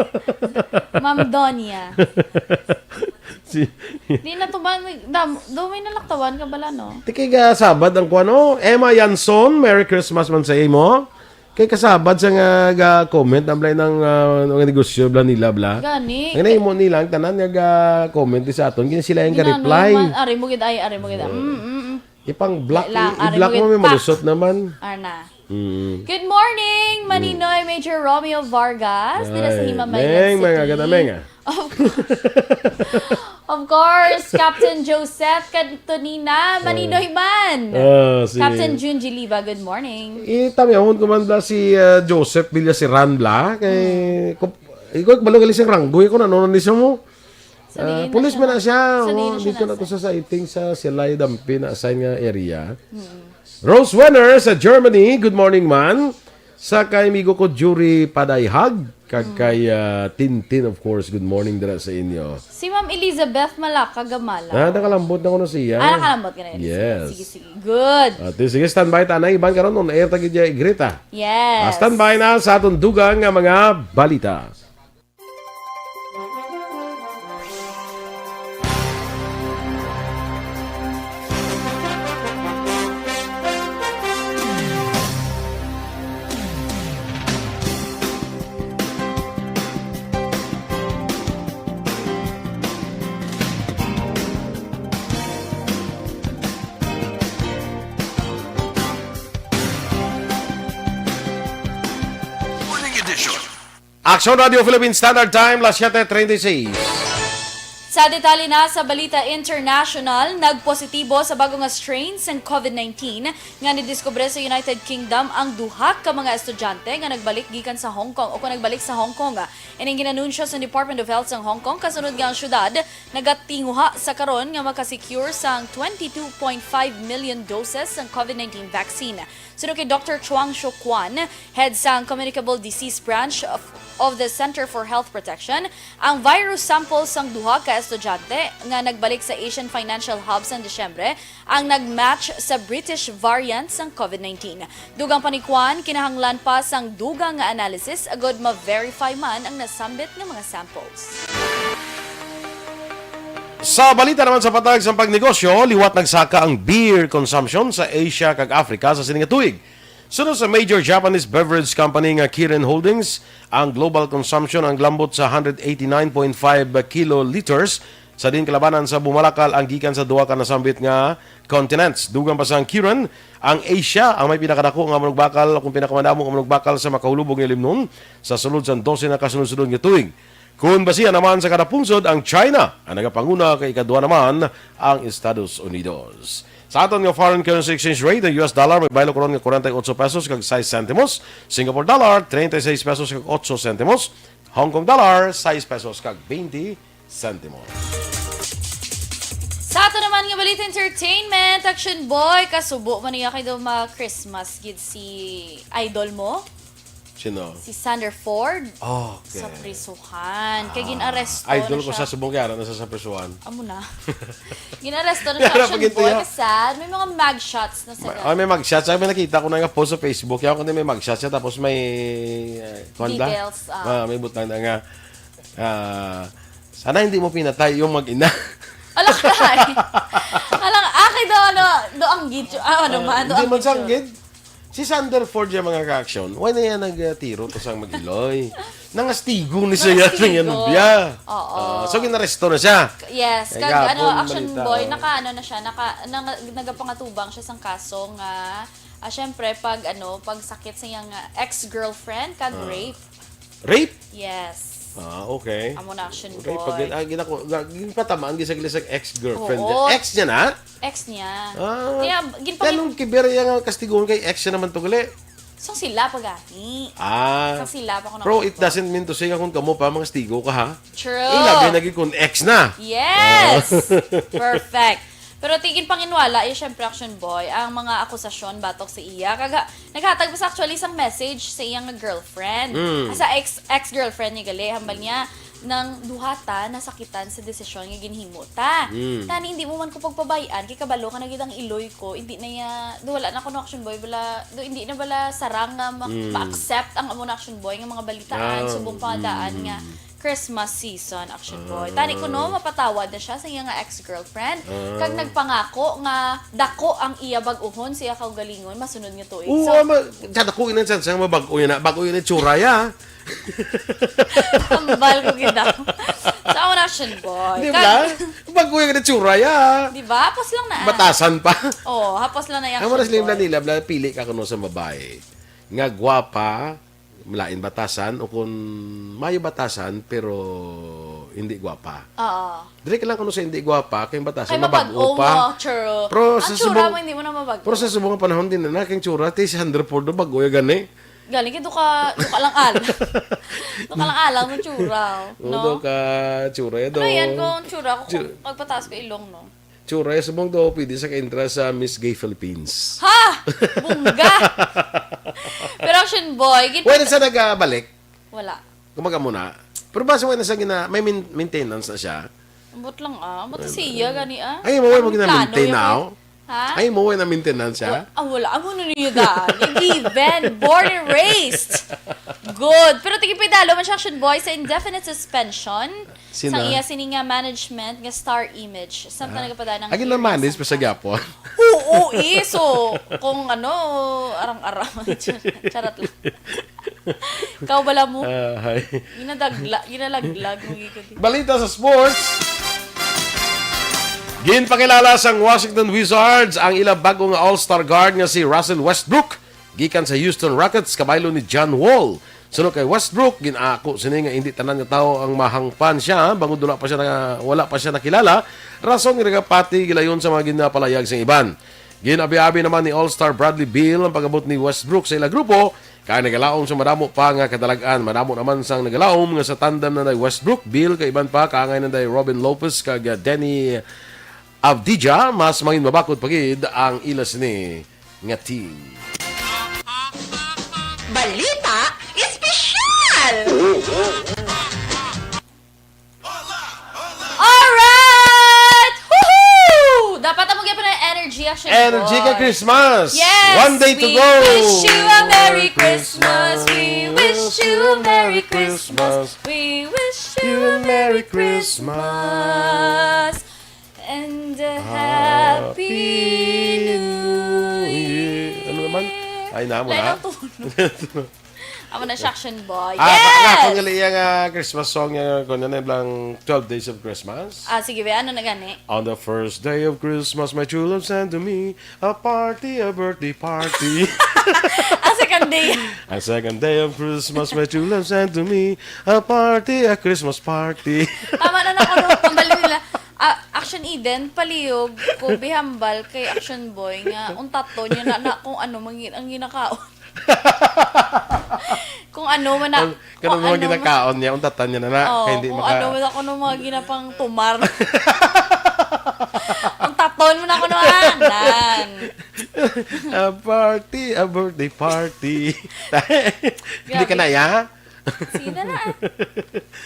Ma'am Doña. Si Di na to ba, may, dam, do may nalaktawan ka bala, no? Ti kay kasabad ang kuwan, oh. Emma Yanson, Merry Christmas man sa imo. Kay kasabad sa nga ga-comment, ang blay ng, ah, mga negosyo, bla nila, bla. Gani. Ang nahimo nila, ang tanan nga ga-comment di sa aton, kini sila yung ga-reply. Ari mo gid, ay, ari mo gid. Mm, mm, mm. Ipang-block, i-block mo, may malusot naman. Arna. Mm. Good morning, Maninoy Major Romeo Vargas, dira sa Himamaylan City. Ay, Meng, Meng, agad na, Meng, ah. Of course. Of course, Captain Joseph Cantonina, Maninoy man. Ah, si Captain Jun Giliba, good morning. Itamyahon ko man bla si, ah, Joseph Villaseran bla, kay, hmm, kup-, ikaw, kabalo gali siyang ranggoy ko na, ano na ni siya mo? Sa diin na siya? Ah, police man na siya, oh, dito na to sa sighting sa Silay Dampi na assign nga area. Mm. Rose Wenner sa Germany, good morning, man. Sa kay amigo ko, Jury Padayhag, kag kay, ah, Tintin, of course, good morning dira sa inyo. Si Ma'am Elizabeth Malaka Gamala. Ah, nakalambot na kuno siya. Ah, nakalambot ka na, Elizabeth. Yes. Sige, sige. Good. At sige, standby ta na, iban karon on air ta gid ya, Greta. Yes. Ah, standby na sa aton dugang nga mga balita. Morning edition. Action Radio Philippine Standard Time, las siete treinta y seis. Sa detalye na sa balita international, nagpositibo sa bago nga strain sang COVID nineteen nga nidiskubre sa United Kingdom ang duha ka mga estudyante nga nagbalik gikan sa Hong Kong o kung nagbalik sa Hong Kong. Ining ginanunsyo sa Department of Health sang Hong Kong kasunod nga ang syudad nagatinguha sa karon nga makasecure sang twenty-two point five million doses sang COVID nineteen vaccine. Suno kay Doctor Chuang Xiuquan, head sang Communicable Disease Branch of, of the Center for Health Protection, ang virus sample sang duha ka estudyante nga nagbalik sa Asian Financial Hub sang Disyembre ang nag-match sa British variant sang COVID nineteen. Dugang pa ni Kwan, kinahanglan pa sang dugang nga analysis agud ma-verify man ang nasambit nga mga samples. Sa balita naman sa patag sa pagnegosyo, liwat nagsaka ang beer consumption sa Asia kag Africa sa sini nga tuig. Suno sa major Japanese beverage company nga Kirin Holdings, ang global consumption ang lambot sa hundred eighty-nine point five kiloliters, sa diin kalabanan sa bumalakal ang gikan sa duha ka nasambit nga continents. Dugang pa sang Kirin, ang Asia ang may pinakadako nga manugbakal o kung pinakamadamo nga manugbakal sa makahulubog nga ilimnon sa sulod sang dose na kasunod-sunod nga tuig. Kon basihan naman sa kada pungsod, ang China ang nagapanguna, kay ikadua naman ang Estados Unidos. Sa aton nga foreign currency exchange rate, ang U S dollar may baylo karon nga forty-eight pesos kag sais sentimos, Singapore dollar thirty-six pesos kag eight sentimos, Hong Kong dollar sais pesos kag twenty sentimos. Sa ato naman nga balita entertainment, Action Boy, kasubo man niya kay do ma-Christmas gid si idol mo, Sino? Si Sander Ford. Okay. Sa prisuhan. Kay gin-aresto Idol na ko siya. Sa subong kaya na sa prisuhan. Amo na. Gin-aresto na siya, Pero Action pag ito Boy. yun. Kasad, may mga mugshots na sa Ay, may mugshots. Ay, may nakita ko na nga post sa Facebook. Kaya kundi may mugshots siya. Tapos may, uh, kuwan ba? Details, ah. Ah, may butang na nga. Ah, sana hindi mo pinatay yung mag-ina. Alakay! Alang, akay do, ano, do ang gityo. Ah, ano man, do Hindi ang man sa gityo. Gid. Si Sander Ford yung mga ka-action. Why na yan nagtiro to sang mag-iloy? Nangastigo ni siya Nangastigo. Yan biya. Oo. Ah, so, ginaresto na siya. Yes, Kaya kag ano, gapon, Action balita, Boy, oh. naka ano na siya, naka, nang, nagapangatubang siya sang kaso nga, ah, syempre, pag ano, pag sakit sa iyang ah, ex-girlfriend, kag Ah. rape. Rape? Yes. Ah, okay. Amo na, Action Okay, Boy. pag, ah, ginako, ga- ginpatamaan, gisagli sa ex-girlfriend. Oo. Ex niya na? Ex niya. Ah, Kaya, kaya ginpangin- nung kiber yung kastigoon kay ex niya naman to gali. Sang sila pa gani. Ah. Sang sila pa ko Pero it nakita. Doesn't mean to say nga kung kamo pa mga stigo ka, ha? True. Ilagay na gid kung ex na. Yes! Perfect. Pero tigin panginwala, eh, syempre, Action Boy, ang mga akusasyon batok sa iya. Kaga, naghatag pa sa actually sang message sa iyang girlfriend. Mm. Sa ex, ex-girlfriend ni gali, hambal niya, nang duha ta nasakitan sa desisyon nga ginhimo ta. Mm. Tani, hindi mo man ko pagpabayan, kay kabalo ka na gid ang iloy ko, hindi na ya, do wala na kuno, Action Boy, bala, do hindi na bala sarang nga ma- Mm. ma-accept ang amo na, Action Boy, nga mga balitaan, Ah, subong pangadaan mm. nga Christmas season, Action Boy. Ah. Tani kuno, mapatawad na siya sa iya nga ex-girlfriend. Ah. Kag nagpangako nga dako ang iya bag-ohon sa iya kaugalingon masunod nga tuig. Oo, So, ama, sa dako yun ang chance nga mabag-o yun na, bag-o yun ang tsura ya. Tambal ko gid daw. Sa una, Action Boy. Di Kag- ba? Bag-o yun ang tsura ya. Di ba? Hapos lang na. Batasan pa. Oh, hapos lang na yung Ang mga Action slim Boy. Danila, bla, pili ka kuno sa babae nga gwapa, lain batasan, o kung mayo batasan, pero hindi gwapa. Oo. Dili ka lang kuno sa hindi gwapa, kay batasan, Kay mabag-o mabag-o pa. mo, true. Pero Ang sa tsura subong- mo, hindi mo na mabag-o. Pero sa subong nga panahon din na, kay tsura, ti si Sandra Ford, bag-o ya gani. Galing kay duka, duka lang al. Duka lang alam mo tsura, Oo, no? do ka tsura, do. Ano yan kung tsura ko, Tsu- kung pagpataas ko ilong, no? Tsura, ya subong do, pwede sa ka-entra sa Miss Gay Philippines. Ha! Bungga! Pero Action Boy, gin- Wala sa nagabalik, Wala. kumaga muna. Pero basta wala sa gina, may main- maintenance na siya. Ambot lang ah. Ambot siya gani ah. Ay, mo, mo Ang gina plano maintain yung- now? Ha? Ay, mo, na maintenance siya? Ah, wala. Amo na niyo daan. Given. Born and raised. Good. Pero tigipidalo man siya, Action Boy, sa indefinite suspension. Sino? Sa iya sini nga management nga Star Image. Samtang nagpadala ng Agi hearing na manage sa pa sa Japon. Oo, eh. So, kung ano, arang-arang. Charot lang. Ikaw bala mo? Ah, hay. Ginadagla, ginalaglag mo gikadi. Balita sa sports. Ginpakilala sang Washington Wizards ang ila bag-o nga All-Star guard nga si Russell Westbrook gikan sa Houston Rockets kabaylo ni John Wall. Suno kay Westbrook, gin-ako sini nga hindi tanan nga tawo ang mahangpan siya bangod wala pa siya na, wala pa siya nakilala, rason nga nagapati gilayon sa mga ginapalayag sa iban. Ginabi-abi naman ni All-Star Bradley Beal ang pag-abot ni Westbrook sa ila grupo, kay nagalaom sa madamo pa nga kadalag-an. Madamo naman sang nagalaom nga sa tandem na day Westbrook, Beal, kay iban pa, kaangay na day Robin Lopez kag, uh, Deni Avdija, mas mangin mabakod pa gid ang ila sini nga team. Balita Espesyal! Alright! Woohoo! Dapat amo gyapon ang energy, Action Energy Boy. Kay Christmas! Yes! One day to We go! Wish you a Merry Christmas! We wish you a Merry Christmas! We wish you a Merry Christmas! And a Happy New Year! Ano naman? Ay, namo Lain na. ang tono. Amo na siya, Action Boy. Ah, yes! Ako Yes! Nga iya nga Christmas song nga kung ano lang twelve Days of Christmas. Ah, sige, be. Ano na gani? On the first day of Christmas, my true love sent to me a party, a birthday party. Ah, second Hindi. A second day of Christmas, my true love sent to me a party, a Christmas party. Tama na na ko, no? Pambali nila. Ah, Action Eden, palihog ko, bihambal kay Action Boy nga, untaton niya na, na kung ano man gin-, ang ginakaon. Kung ano man na, Ang, kung kanang mga ano man ginakaon niya, untatan niya na na, Oo, kay hindi kung maka- ano man ako nung mga ginapang tumar. Ang taton mo na ko naman. Nan. A party, a birthday party. Hindi ka Grabe. na, ya? Sige na na.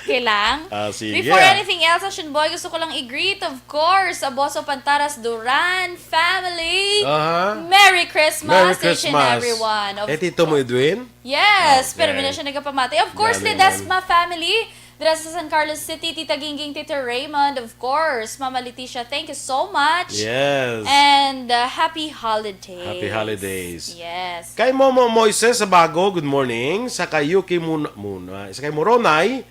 Okay lang? Ah, sige, Before ah. anything else, Action Boy, gusto ko lang i-greet, of course, Aboso Pantaras Duran family. Aha. Merry Christmas, Merry each and Christmas. everyone. Of Eh, Tito mo, Edwin? Yes, Okay. pero muna siya nagapamati. Of course, Galing Ledesma family, dira sa San Carlos City, Tita Gingging, Tito Raymond, of course, Mama Leticia, thank you so much. Yes. And, uh, happy holidays. Happy holidays. Yes. Kay Momo Moises Sabago, good morning. Sa kay Yuki Mun-, Mun-, ah, sa kay Moronay,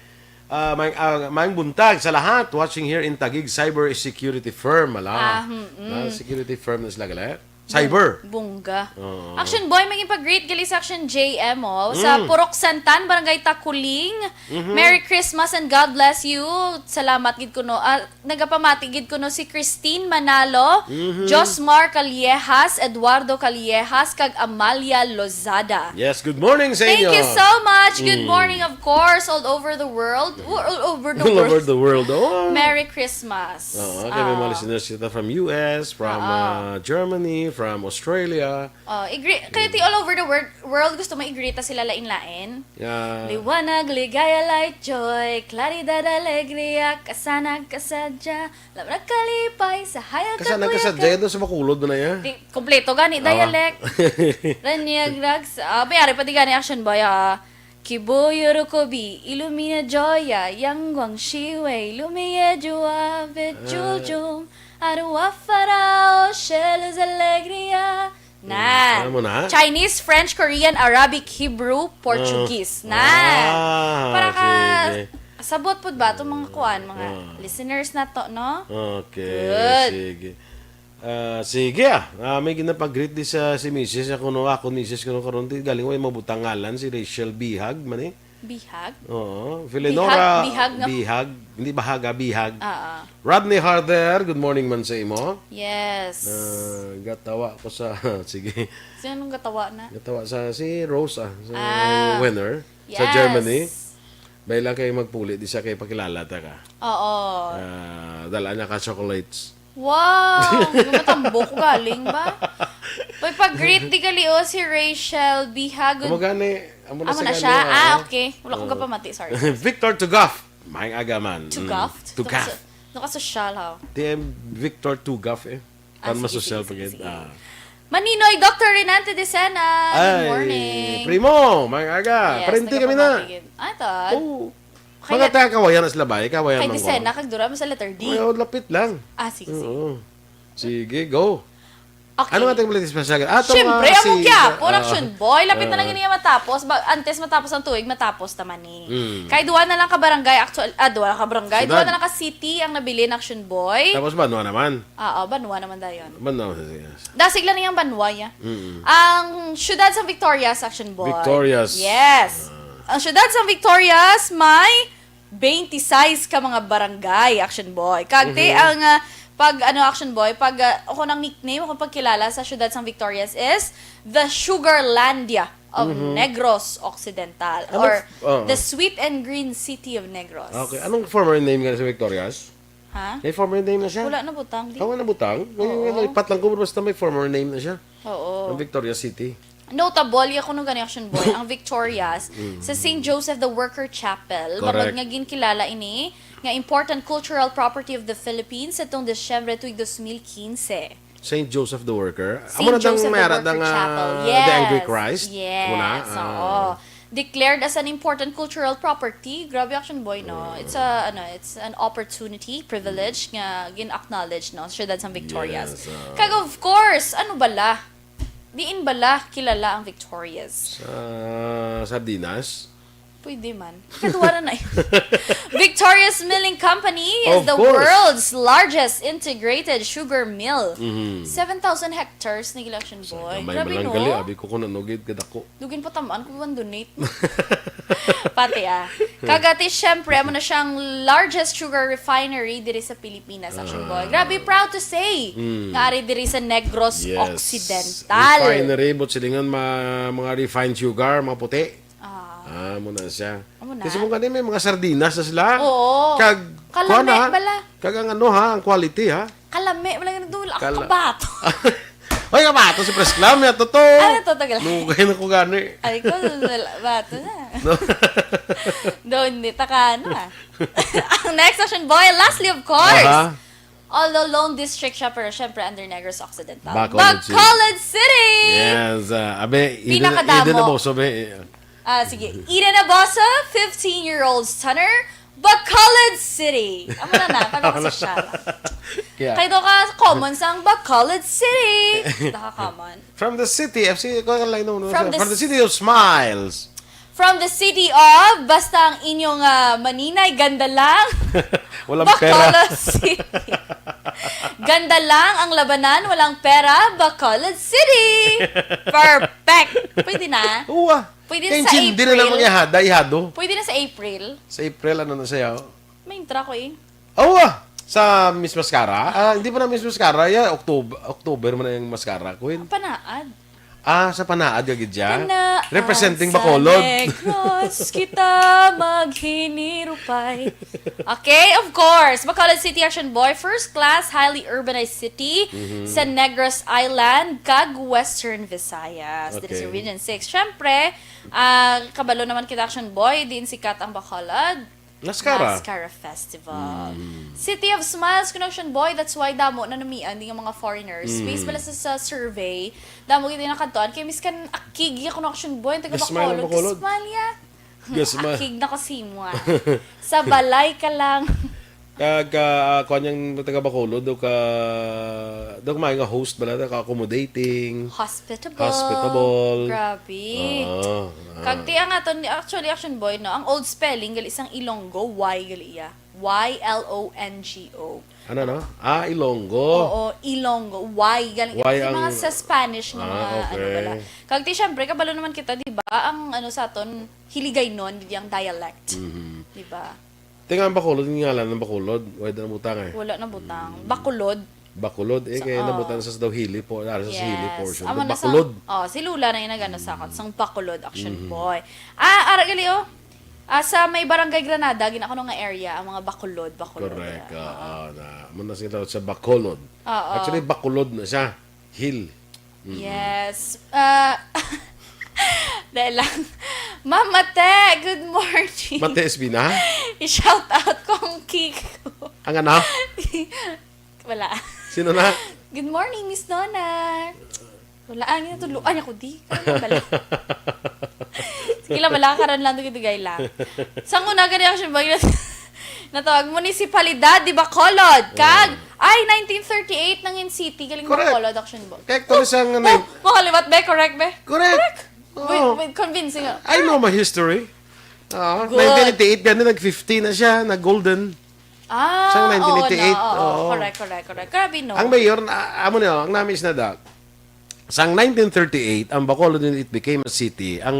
ah, may, ah, maayong buntag sa lahat watching here in Taguig Cyber Security Firm, ala. Ah, mm-mm. Ah, security firm na sila, gali? Cyber. Bung-, bungga. Oo. Action Boy, maging pag-greet gali sa Action J M, oh, sa Mm. Purok Santan, Barangay Takuling. Mhm. Merry Christmas and God bless you. Salamat gid kuno. Ah, nagapamati gid kuno si Christine Manalo, Mhm. Josmar Callejas, Eduardo Callejas, kag Amalia Lozada. Yes, good morning sa Thank inyo. you so much. Good Mm. morning, of course, all over the world. All over the All over world. the world. Oh. Merry Christmas. Oo, kay may mga Ah. listeners kita from U S, from, Oo. ah, Germany, from Australia. Oh, i-gre-, kaya ti all over the world, world gusto mo i-greet ta sila lain-lain. Yeah. Liwanag, ligaya, light, joy, claridad, alegria, kasanag, kasadya, lamrag, kalipay, sahaya, Kasanag, kakuyagan. kasadya, ito sa Bacolod mo na yan? Di, kompleto gani, Awa. dialect. Ranyag, rags, ah, may ari pa di gani Action Boy, ah. Kibo, yorokobi, ilumina, joya, yangwang, shiway, lumiye, juwa, Ah. vejujum, arwa, farao, shelus, alegria. Hmm, Na. alam mo na? Chinese, French, Korean, Arabic, Hebrew, Portuguese. Ah. Na. Ah, Para ka sige. sabot pud ba itong mga kuan, mga Ah. listeners na to, no? Okay, Good. sige. Ah, sige, ah. Ah, may ginapag-greet di sa si misis. Ako no, ako misis ko no karon, di galing way mabutang ngalan si Rachel Bihag man eh. Bihag? Oo. Filenora Bihag, Bihag nga Bihag. Hindi Bahaga, Bihag. Oo. Rodney Harder, good morning man sa imo. Yes. Ah, gatawa ko sa, sige. Sino nung gatawa na? Gatawa sa si Rose, ah, sa Ah. winner sa Yes. Germany. May lang kayo magpuli di sa kay pakilala ta ka. Oo. Ah, dala niya ka chocolates. Wow! Matambok galing ba? Uy, pag-greet di gali, oh, si Rachel Bihag. Amo gani, amo na Amo sa na gani, siya? oh. Ah, okay. Wala ko Oh. gapamati, sorry. Victor Tugaf. May agaman. Tugaf? Mm. Tugaf. Nakaso-, nakasosyal, ha? T M Victor Tugaf, eh. Ah, Tan sige, masosyal sige, pa sige, gid. sige. Ah. Maninoy, Doctor Renante Decena. Good Ay, morning. primo, may aga. Yes, Parente kami na. nagapamati gid. Ah, ito. Oo. Kaya Mga taga Kawayan na sila ba? Kawayan Kay man ko. Decena, kag Dura, mas sa letter D. Ay, oh, lapit lang. Ah, sige, sige. Oo. Sige, go. Okay. Ano nga tayong latest pa siya? Ah, ito Siyempre, nga amo si, kya, ah, Production Boy. Lapit na lang ah. ini matapos. Ba, antes matapos ang tuig, matapos naman ni. Mm. Kay duwa na lang ka barangay, actual, ah, duwa na ka barangay, Syudad. duwa na lang ka city ang nabilin Action Boy. Tapos banwa naman. Ah, oh, banwa naman dayon. Banwa, sige. Dasig lang niyang banwa, ya. Mm. Ang syudad sa Victorias, Action Boy. Victorias. Yes. Ah. Ang syudad sa Victorias may twenty-six ka mga barangay, Action Boy. Kag ti Mhm. ang, ah, pag, ano, Action Boy, pag, ah, ako nang nickname, ako pagkilala sa syudad sang Victorias is the Sugarlandia of Mhm. Negros Occidental Ano or f-, oh. the Sweet and Green City of Negros. Okay. Anong former name nga sa Victorias? Ha? May former name na siya? Wala na butang, di. Kawa na butang? May, Oo. may lipat lang ko, basta may former name na siya. Oo. Ang Victorias City. Notable, ya kuno gani Action Boy, ang Victorias Mm. sa Saint Joseph the Worker Chapel. Correct. Bangod nga ginkilala ini nga important cultural property of the Philippines sa tong Disyembre tuig dos mil quince. Saint Joseph the Worker? Saint Amo na dang Joseph the may ara Worker dang, ah, Chapel. the Angry Yes. Christ? Yes. Muna? Ah. Oo. Declared as an important cultural property. Grabe, Action Boy, no? Ah. It's a, ano, it's an opportunity, privilege nga gin-acknowledge, no? Syudad sang Victorias. Yes, ah. Kag of course, ano bala? Diin bala kilala ang Victorias? Sa sardinas? Pwede man. Ikaduha na na. Victoria's Milling Company is Of the course. world's largest integrated sugar mill. Mhm. Seven thousand hectares ni Election Boy. Gamay Grabe, man lang no? gali, abi ko kung ano gid kadako. Dugin pa tamaan ko ang donate. Pati, ah. Kagati, syempre, amo na siyang largest sugar refinery diri sa Pilipinas, Action Boy. Ah. Grabe, proud to say, Mm. nga ari diri sa Negros Yes. Occidental. Refinery, but silingan ma-, mga refined sugar, mga puti. Ah. Ah, mo na siya. Amo na. Kasi mo gani may mga sardinas na sila. Oo. Kag, Kalami, kuha na. bala. Kag ang ano ha, ang quality ha. Kalami, wala nga nagdula. Kala- Kabato. Hoy, kabato si Presklam, ya, totoo. Ano to, tagal? Lugay na ko gani. Ay, ko, wala, bato na. No? Doon, di, taka, ano ah. Ang next, Action Boy, lastly, of course. Aha. Although Lone District siya, pero syempre under Negros Occidental. Bacolod City. Bacolod City! Yes, ah, abe, Eden, Pinakadamo. Eden Aboso, be. Ah, sige. Eden Aboso, fifteen-year-old stunner, Bacolod City. Amo na na, para Amo na. masosyal. Kaya Kaya daw ka common sang Bacolod City. Daw ka common. From the city, F C, ko lang, no, no, From from the the s- city of smiles. From the city of, basta ang inyong, ah, maninay, ganda lang. Walang pera. Bacolod City. Ganda lang ang labanan, walang pera, Bacolod City. Perfect. Pwede na. Uwa. Pwede Kaya sa hindi na April. lang ihada, ihado. Pwede na sa April. Sa April, ano na siya? May intra ko eh. Awa! Sa Miss Mascara? Ah, hindi pa na Miss Mascara. Ya, October, October man na yung mascara, Queen. Panaad. Ah, sa Panaad ka gid siya? Panaad Representing sa Bacolod. Negros, kita maghinirupay. Okay, of course. Bacolod City, Action Boy, first class, highly urbanized city Mhm. sa Negros Island, kag Western Visayas. Dito sa Okay. Region six. Siyempre, ah, kabalo naman kita, Action Boy, diin sikat ang Bacolod. Mascara. Mascara Festival. Mm. City of Smiles, Action Boy. That's why damo na namian din yung mga foreigners. Mm. Based bala sa, sa survey, damo gid nakadtuan. Kay miskan akig ya, Action Boy, ang taga Gasmile ang Bacolod. Bacolod. Gasmile ya. Gasma- Akig na ko sa imo, ah. Sa balay ka lang. Kag, ah, kuwan yang taga Bacolod, do ka, do ka maayo nga host bala, ka accommodating. Hospitable. Hospitable. Grabe. Oo, oo. Kag ti ang aton, actually, Action Boy, no? Ang old spelling, gali sang Ilonggo, Y gali iya. Y L O N G O. Ano, no? Ah, Ilonggo. Oo, Ilonggo. Y, gali. Y Yung mga ang sa Spanish nga Ah, mga, ano, okay. bala. Kag ti, syempre, kabalo naman kita, di ba? Ang, ano, sa aton, Hiligaynon, di ang dialect. Mhm. Di ba? Tinga ang Bacolod, yung ngalan ng Bacolod. Wala na butang eh. Wala na butang. Mm. Bacolod. Bacolod, eh, Sa, kaya oh. nabutang sa daw Hili po, ah, sa Hili Yes. portion. Amo na sa, Bacolod. oh, si Lula na yung nagano sa akon, Mm. sang Bacolod, Action Mhm. Boy. Ah, ara gali, oh. Ah, sa may Barangay Granada, gina-, kuno nga area, ang mga Bacolod, Bacolod, Correct, yeah. oo, Oo. na. Amo na sila sa Bacolod. Oo. Actually, Bacolod na siya. Hill. Mm-mm. Yes. Ah, dahil lang. Ma'am Mate, good morning. Mate Espina? I-shout out ko ang Kiko. Ang ano? Wala. Sino na? Good morning, Miss Nona. Wala, ang natuluan ako, di. Ano ba lang? Sige lang, wala, karon lang, dugay-dugay lang. Sa una, gani, Action Boy, natawag, Municipalidad de Bacolod. Kag, Oh. ay, nineteen thirty-eight nang in city, galing Correct. Bacolod, Action Boy. Kaya actually, sa nga Oh, nine- makaliwat, be? Correct, be? Correct. Correct. With, Oo. with convincing, ah. I know my history. Ah, Good. nineteen eighty-eight, gani, nag-fifty na siya, nag-golden. Ah, Sa nineteen eighty-eight, oo, oo, oo. correct, correct, correct. Grabe, no? Ang mayor, na, amo niyo, ang namis na da, sang nineteen thirty-eight, ang Bacolod, when it became a city, ang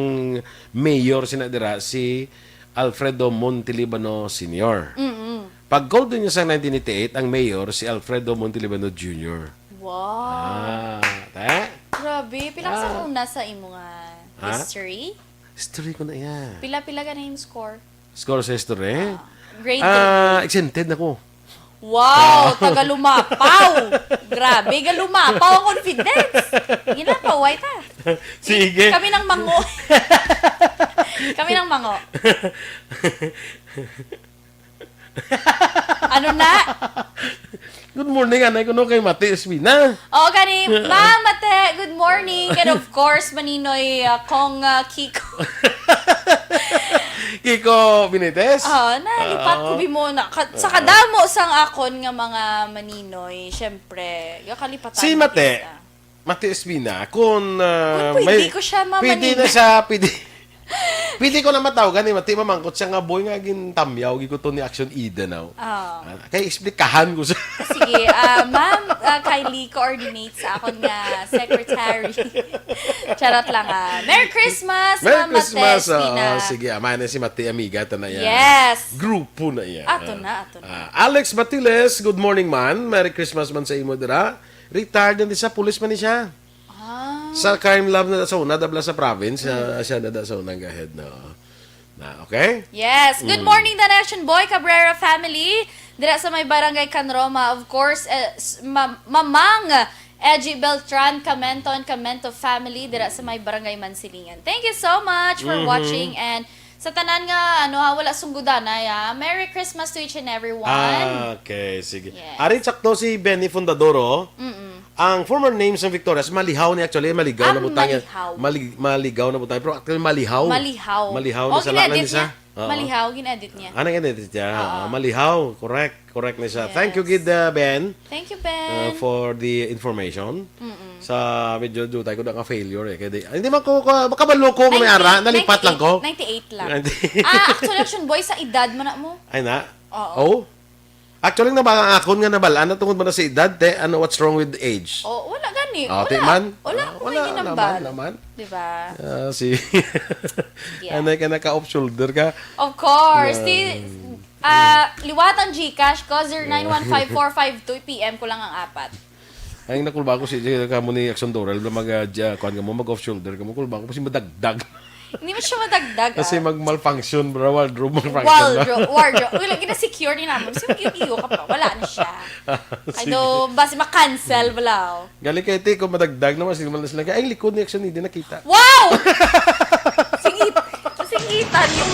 mayor sina dira si Alfredo Montelibano Senior. Mm-mm. Pag-golden niya sa nineteen eighty-eight, ang mayor si Alfredo Montelibano Junior. Wow. Ah, ta? Grabe, pila ka sa Ah. una sa imo nga Ha? history? History ko na iya. Pila-pila ka na yung score? Score sa history? Ah, grade Ah, ka. exempted na ko. Wow, Ah. taga Lumapaw. Grabe, ga Lumapaw ang confidence. Gina pa, why ta? Sige. Kami nang mango. Kami nang mango. Ano na? Good morning, anay ko no kay Mate Espina. Oo, gani, Ma'am Mate, good morning. And of course, Maninoy, uh, Kong, uh, Kiko. Kiko Benitez? Oo, nalipat ko Oo. bi mo na. Ka-, sa Oo. kadamo sang akon nga mga Maninoy, syempre, yung kalipatan Si na Mate, isa. Mate Espina, kung, ah, Kung pwede may, ko siya pwede na mamaninda. siya, pwede. Pwede ko na matawgan ni Mati, mamangkot siya nga, "Boy, nga gintamyaw, gid ko to ni Action Eden, aw." Ah. Ah, kay explikahan ko sa Sige, ah, Ma'am, ah, kindly coordinate sa akon nga secretary. Charot lang, ah. Merry Christmas, Merry Ma'am Christmas, Mates, oo, Tina. Sige, ah, man si Mati, amiga, ta na iya. Yes. Grupo na iya. Ato na, ato na. Ah, Alex Batiles, good morning, man. Merry Christmas man sa imo, dira. Retired na ni siya, pulis man ni siya. Ah. Sa crime lab na sa una, dabla sa province, siya, siya na da sa unang ga-head, no? Na, okay? Yes. Good Mm. morning, Direction Boy Cabrera family. Dira sa may Barangay Canroma, of course, eh, s-, ma-, Mamang Eji Beltran, Camento and Camento family, dira sa may Barangay Mansilingan. Thank you so much for Mhm. watching, and sa tanan nga, ano, ha, wala sunggudanay, ha. Merry Christmas to each and everyone. Ah, okay, sige. Yes. Ari, sakto si Benny Fundador, oh. Mm-mm. Ang former name sang Victorias, Malihaw ni, actually, Maligaw Ah, na butang yan. Malihaw. Mali-, Maligaw na butang, pero actually, Malihaw. Malihaw. Malihaw Oh, na sa gin-edit lalan niya. Isa. Oo. Malihaw, gin-edit niya. Ah, nag-edit siya. Oo. Ah, Malihaw. Correct. Correct na siya. Yes. Thank you, gid, uh, Ben, Thank you, Ben. uh, for the information. Mm-mm. Sa medyo dutay ko na nga failure eh. Kaya di, hindi man ko, ko, makabalo ko nga may Ninety, ara, nalipat lang ko. Ninety-eight, ninety-eight lang. Ninety. Ah, actually, Action Boy, sa edad mo na mo. Ay na? Oo. Oh? Actually, na ba ang akon nga nabalaan na tungod ba na sa edad, te? Ano, what's wrong with age? Oh, wala gani. Oh, Wala. ti man? Wala Ah, ko wala may ginambal. naman, naman. Di ba? Ah, si Yeah. Anay ka, naka-off shoulder ka. Of course. Yeah. Di, ah, liwat ang GCash ko, zero nine one five four five two, PM ko lang ang apat. Ang nakulba ko si, si, kamo ni Action Doral, mag, ah, ja-, kuwan ka mo, mag-off shoulder ka mo, kulba ko, kasi madagdag. Hindi mo siya madagdag, Kasi ah. mag-malfunction, bro, wardrobe malfunction na. Wardrobe, wardrobe. Uy, lagi na security naman. Kasi mag-iyo ka pa. Wala na siya. Ah, Ay, sige. do, basi ma-cancel, bala. Galing kay Tiko, madagdag naman, sila, sila, ay, likod ni Action, hindi nakita. Wow! Singit, kasingitan yung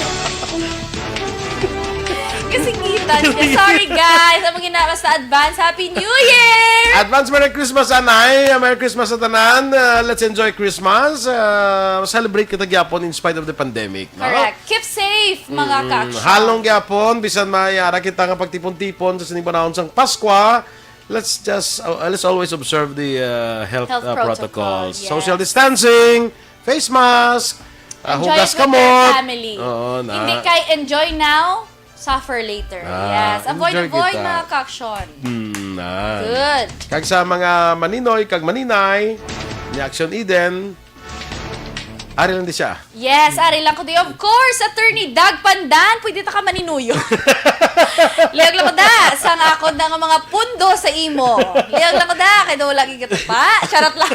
Kasingitan niya. Sorry, guys. Ang mga basta advance Happy New Year! Advance Merry Christmas, anay. Merry Christmas sa tanan. Uh, let's enjoy Christmas. Uh, celebrate kita gyapon in spite of the pandemic, no? Correct. Keep safe, mga Mm, ka-action. halong gyapon, bisan may ara kita nga pagtipon-tipon sa sining panahon sang Paskwa, let's just, uh, let's always observe the, uh, health, Health uh, protocol, protocols. yes. Social distancing, face mask, uh, Enjoy hugas it with your kamot. family. Oo, na. Hindi kay enjoy now, suffer later. Ah, Yes. Avoid, enjoy avoid, kita. mga ka-action. Hmm, na. Good. Kag sa mga maninoy, kag maninay, ni Action Eden, ari lang di siya. Yes, ari lang ko di. Of course, Attorney Doug Pandan, pwede ta ka maninuyo. Liyag lang ko da, sa nga ako na nga mga pundo sa imo. Liyag lang ko da, kay daw lagi ka pa. Charot lang.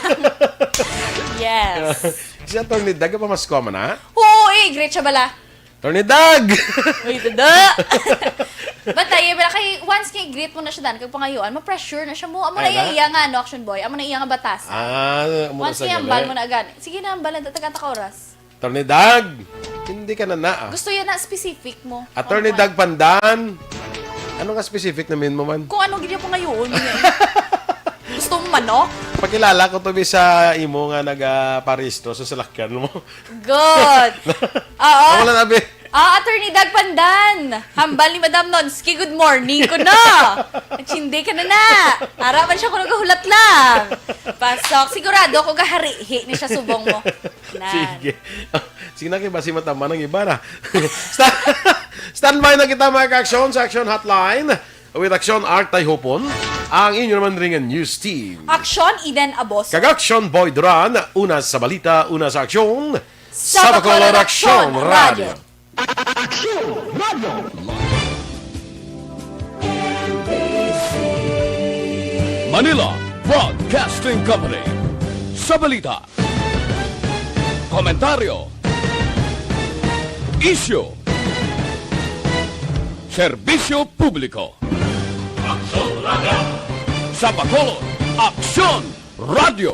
Yes. Si Attorney Doug, pamasko man na? Oo, eh, great siya bala. Attorney Doug! Uy, dada! Bantay, bala kay once kay greet mo na siya, dan, kag pangayuan, ma-pressure na siya mo. Amo na Ay, iya, na? iya nga, ano, Action Boy. Amo na iya nga batasan. Ah, amo na Once sa kay hambal ganun. mo na agad. Sige na, hambal na, taga ka oras. Attorney Doug! Hindi ka na na, ah. Gusto yan na specific mo. Attorney Ano Doug Pandan! Ano nga specific na min mo man? Kung ano gid yung pangayoon niya. Gusto mo manok? Pakilala ko to, bi, sa imo nga nagaparehistro sa salakyan mo. Good. Oo. Wala na, bi. Ah, Attorney Doug Pandan. Hambal ni Madam Nonski, good morning ko na. Nagsindi ka na na. Ara man siya ko nagahulat lang. Pasok. Sigurado ko gaharihi ni siya subong mo. Na. Sige. Sige na, kay basi mataman ang iba na. Sta-, standby na kita, mga ka-aksyon, sa Action Hotline. With Action Art Tayhopon, ang inyo naman ring news team. Action Eden Abos. Kag Action Boy Duran, una sa balita, una sa aksyon. Sa Sa Bacolod, Bacolod, Action Action Radio. Radio. Action Radio. Manila Broadcasting Company. Sa balita, komentaryo, isyu, serbisyo publiko. Aksyon Radio. Sa Bacolod, Aksyon Radio.